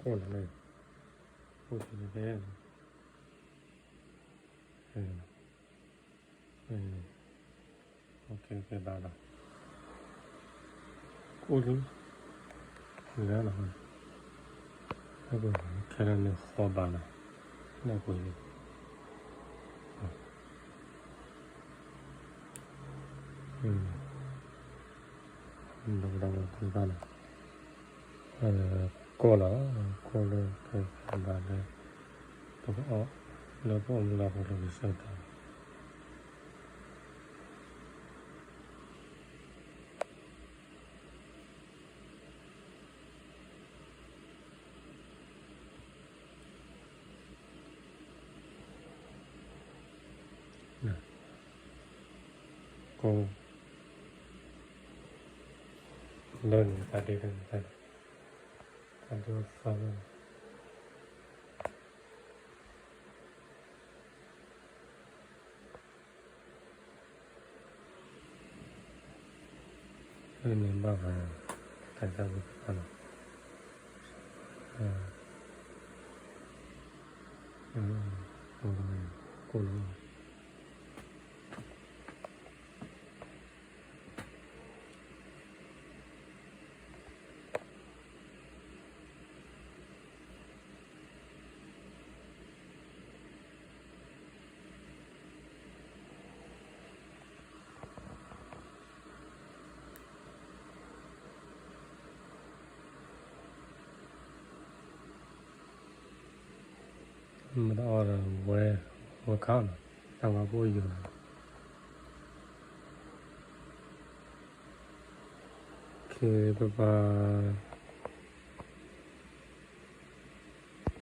အိၣ်လီၤ, အိၣ်လီၤ, အိၣ်လီၤ, လၢလီၤ, ခဲလၢာ်န့ၣ်ဃီဘၣ်လီၤ, လၢပှဲၤလံ, ဒီးဒီးဒီးဒီး ကိၢ်လီၤ, ကိၢ်လၢကဲဘၣ်လၢ ပကအီၣ် လၢပအိၣ်မူလၢဟိလၢကစၢၢ်တၢ် ကိၢ် လၢန့ၣ် တၢ်ဒ့တၢ်န့ၣ် တၢ်ဒ့သီလၢ လၢန့ၣ်ဘၣ်ဃး တၢ်သၢဝံၤတဖၣ်လီၤ, ကိၢ်လီၤ မ့ၢ်တအီၣ်ဒီးဝဲ ဝဲခါအီၣ်နီၤ, တၢ်ဝါဖိယိာ်နီၤ, ခဲပပၤ